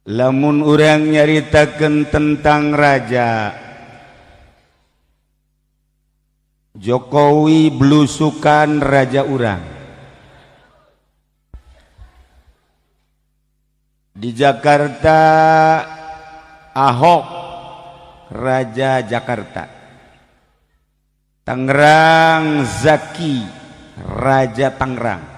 Lamun urang nyaritakeun tentang raja Jokowi blusukan raja urang. Di Jakarta Ahok Raja Jakarta. Tangerang Zaki Raja Tangerang.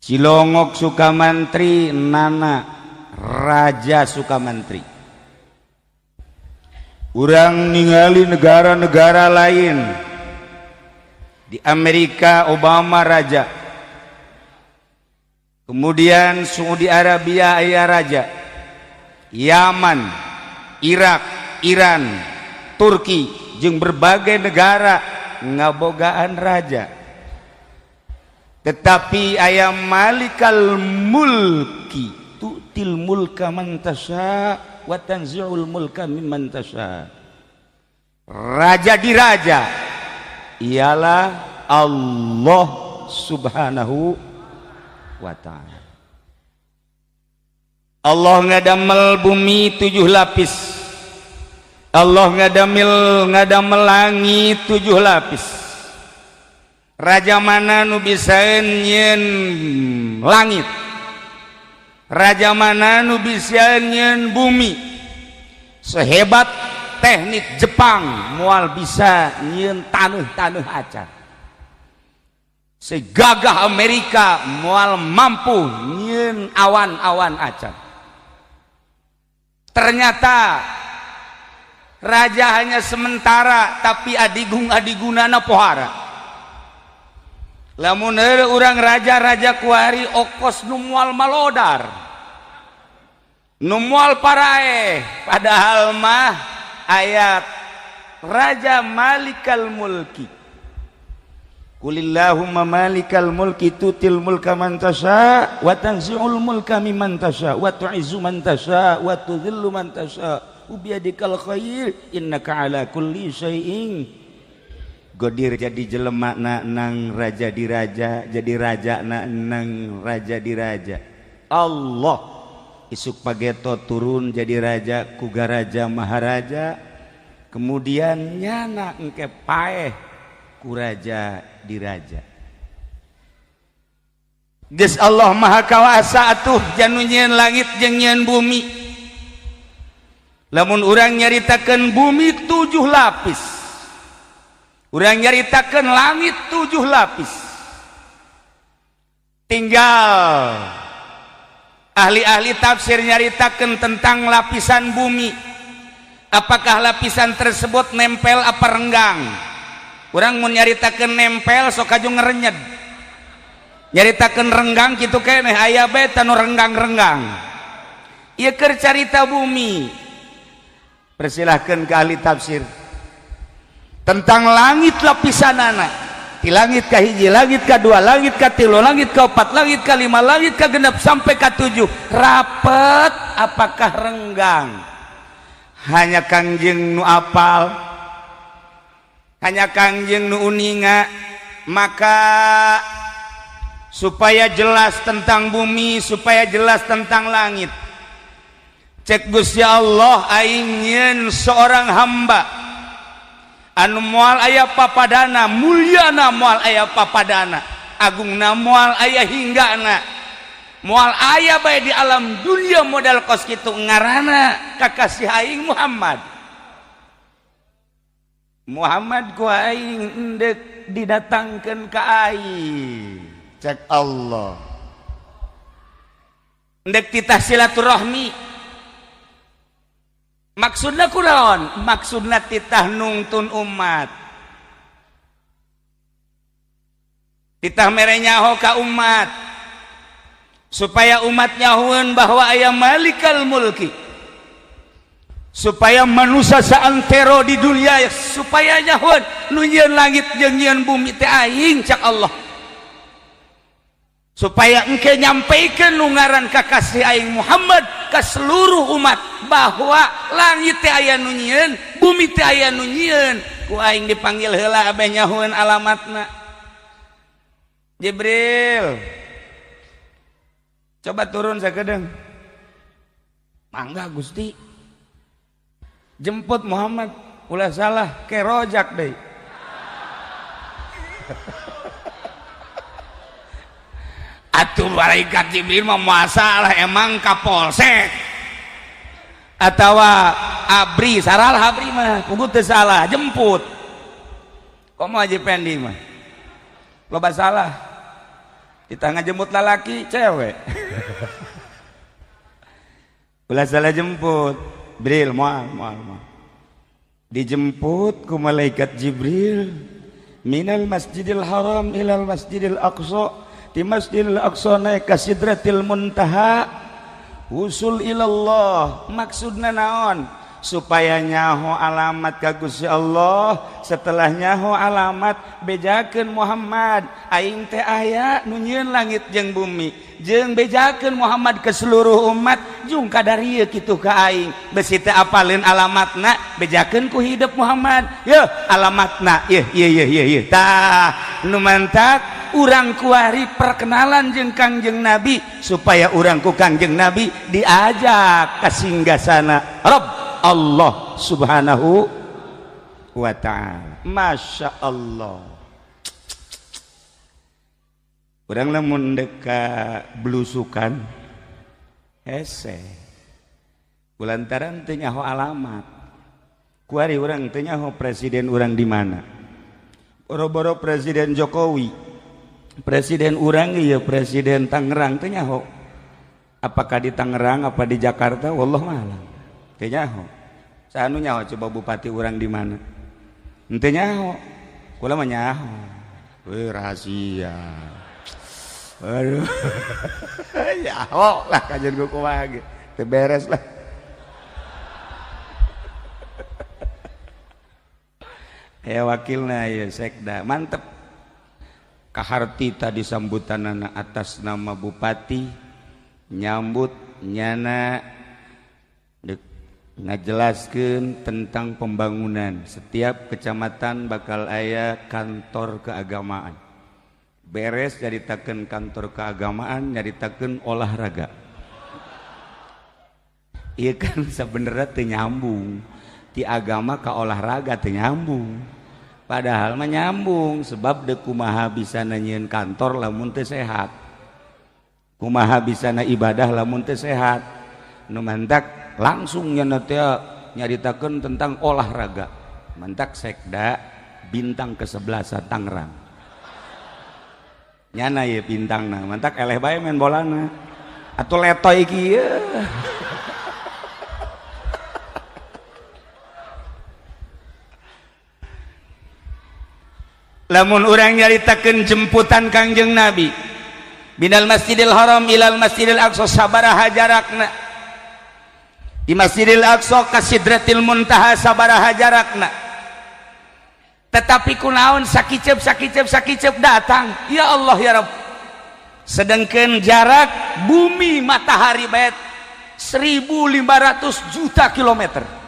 Cilongok Sukamantri Nana Raja Sukamantri. Urang ningali negara-negara lain. Di Amerika Obama raja. Kemudian Saudi Arabia aya raja. Yaman, Irak, Iran, Turki jeung berbagai negara ngabogaan raja. Tetapi aya malikal mulki tu'til mulka man tasya wa tanzi'ul mulka mimman tasya. Raja di raja ialah Allah Subhanahu wa ta'ala. Allah ngadamel bumi 7 lapis. Allah ngadamel langit 7 lapis. Raja mana nu bisa nyieun langit? Raja mana nu bisa nyieun bumi? Sehebat teknik Jepang moal bisa nyieun taneuh-taneuh acan. Segagah Amerika moal mampu nyieun awan-awan acan. Ternyata raja hanya sementara, tapi adigung adigunana pohara. Lamun urang raja-raja kuari okos nu moal malodar, nu moal paraeh, padahal mah ayat Raja Malikal Mulki. Qulillahumma malikal mulki tutil mulka man tasya wa tanzi'ul mulka mimman tasya wa tu'izzu man tasya wa tudhillu man tasya biyadikal khair innaka ala kulli syai'in qadir. Jadi jelema na nang raja di raja, jadi raja na nang raja di raja. Allah isuk pageto turun jadi raja kuga raja maharaja, kemudian nyana engke paeh ku raja di raja. Geus Allah Maha Kawasa atuh janu nyieun langit jeung nyieun bumi. Lamun urang nyaritakeun bumi 7 lapis, urang nyaritakeun langit 7 lapis, tinggal ahli-ahli tafsir nyaritakeun tentang lapisan bumi. Apakah lapisan tersebut nempel apa renggang? Urang mun nyaritakeun nempel sok kaju ngerenyed, nyaritakeun renggang kitu keneh aya bae tanu renggang-renggang. Ieu keur carita bumi. Persilahkan ke ahli tafsir tentang langit lapisanana. Di langit ka hiji, langit ka dua, langit ka tilu, langit ka opat, langit ka lima, langit ka genep sampai ka 7. Rapet apakah renggang? Hanya Kangjeng nu apal, hanya Kangjeng nu uninga. Maka supaya jelas tentang bumi, supaya jelas tentang langit, cek Gusti Allah aing nyieun seorang hamba anu moal aya papadana, mulyana moal aya papadana, agungna moal aya hinggana, moal aya bae di alam dunia modal kos kitu ngaranna kakasih aing Muhammad. Muhammad ku aing endek didatangkeun ka aing, cek Allah endek titah silaturahmi. Maksudna kunaon? Maksudna titah nungtun umat, titah mere nyaho ka umat supaya umat nyahueun bahwa aya Malikal Mulki, supaya manusia saantero di dunia supaya nyahueun nu nyieun langit jeung nyieun bumi teh aing, cak Allah, supaya engke nyampaikan nu ngaran kakasih aing Muhammad ke seluruh umat bahwa langit teh aya nu nyieun, bumi teh aya nu nyieun. Ku aing dipanggil heula abeh nyahueun alamatna. Jibril, coba turun sakedeung. Mangga Gusti. Jemput Muhammad, ulah salah kerojak deui. Atuh malaikat Jibril mah masalah emang kapolsek atawa abri saral abri mah kudu teu salah jemput. Komo Haji Pendi mah loba salah. Kita ngajemput lalaki cewek. Ulah salah jemput. Bril moal moal moal. Dijemput ku malaikat Jibril minal Masjidil Haram ilal Masjidil Aqsa, di Masjidil Aqsa naik ka Sidratil Muntaha, usul ilallah. Maksudna naon? Supaya nyaho alamat ka Gusti Allah. Setelah nyaho alamat, bejakeun Muhammad aing teh aya nu nyieun langit jeung bumi, jeung bejakeun Muhammad ke seluruh umat jung kadarieu kitu ka aing. Besi teh apaleun alamatna, bejakeun ku hidup Muhammad. Yeuh alamatna, yeuh yeuh yeuh yeuh yeuh. Tah nu mantak urang kuari perkenalan jeung Kangjeng Nabi supaya urang ku Kangjeng Nabi diajak ka singgasana Rabb Allah Subhanahu wa ta'ala. Masya Allah. Urang lamun deka belusukan hese kulantaran teu nyaho alamat. Kuari urang teu nyaho presiden urang di mana. Boro-boro Presiden Jokowi, presiden urang ieu presiden Tangerang teu nyaho. Apakah di Tangerang apa di Jakarta, wallahu a'lam. Teu nyaho. Saha nu nyaho coba bupati urang di mana? Henteu nyaho. Kula mah nyaho. Weuh rahasia. Aduh. Nyaho lah kajian ku kumaha ge. Teu beres lah. Aya wakilna ieu sekda, mantep. Kaharti tadi sambutanana atas nama bupati nyambut nyana ngajelaskeun tentang pembangunan. Setiap kecamatan bakal aya kantor keagamaan. Beres nyaritakeun kantor keagamaan, nyaritakeun olahraga. Ieu kan sabenerna teu nyambung. Ti agama ka olahraga teu nyambung. Padahal mah nyambung sebab deuk kumaha bisa nyieun kantor lamun teu sehat. Kumaha bisa na ibadah lamun teu sehat. Nu mantak langsung nyana teh nyaritakeun tentang olahraga. Mantak sekda bintang ke-11 Tangerang. Nyana ye bintangna, mantak eleh bae main bolana. Atuh letoy kieu. Lamun urang nyaritakeun jemputan Kangjeng Nabi binal Masjidil Haram ilal Masjidil Aqsa sabaraha jarakna. Di Masjidil Aqsa ka Sidratil Muntaha sabaraha jarakna. Tetapi kunaon sakiceup sakiceup sakiceup datang. Ya Allah ya Rabb. Sedangkan jarak bumi matahari bae 1.500 juta kilometer.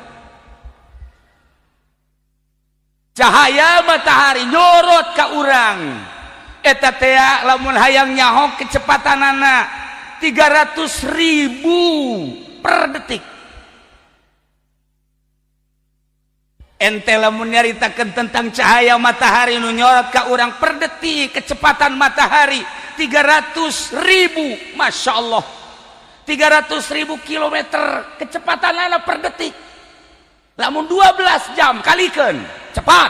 Cahaya matahari nyorot ka urang. Eta teh lamun hayang nyaho kecepatanana 300.000 per detik. Ente lamun nyaritakeun tentang cahaya matahari nu nyorot ka urang per detik kecepatan matahari 300.000, Masya Allah, 300.000 kilometer kecepatanana per detik. Lamun 12 jam kalikeun cepat.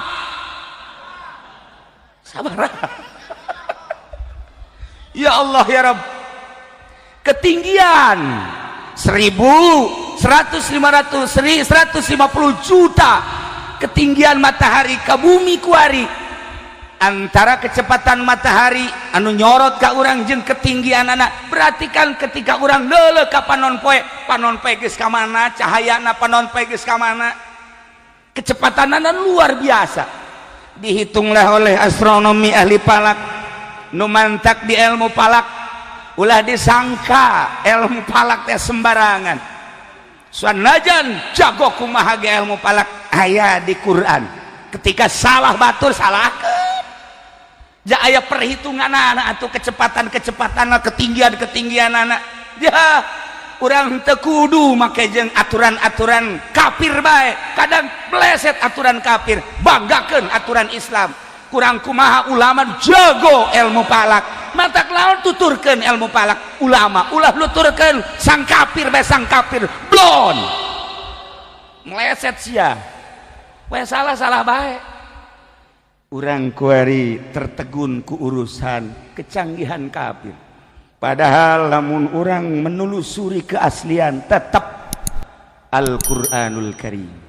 Sabar. Ya Allah ya Rabb. Ketinggian 1.100 500 150 juta ketinggian matahari ke bumi kuari. Antara kecepatan matahari anu nyorot ka urang jeung ketinggian anak. Berarti kan ketika urang leuleuh ka panon poe, panon poe geus ka mana, cahayana panon poe geus ka mana. Kecepatanana luar biasa. Dihitunglah oleh astronomi ahli falak. Nu mantak di ilmu falak, ulah disangka ilmu falak teh sembarangan. Sanajan jago kumaha ge ilmu falak aya di Quran. Ketika salah batur salahkeun. Ja aya perhitungan anak atau kecepatan-kecepatan, ketinggian-ketinggian anak. Ya, Urang teu kudu make jeung aturan-aturan kafir bae. Kadang meleset aturan kafir, banggakeun aturan Islam. Kurang kumaha ulama jago ilmu falak, matak lawan tuturkeun ilmu falak ulama, ulah nuturkeun sang kafir bae. Sang kafir blon meleset sia we, salah salah bae. Urang kuari tertegun ku urusan kecanggihan kafir, padahal lamun urang menelusuri keaslian tetap Al-Qur'anul Karim.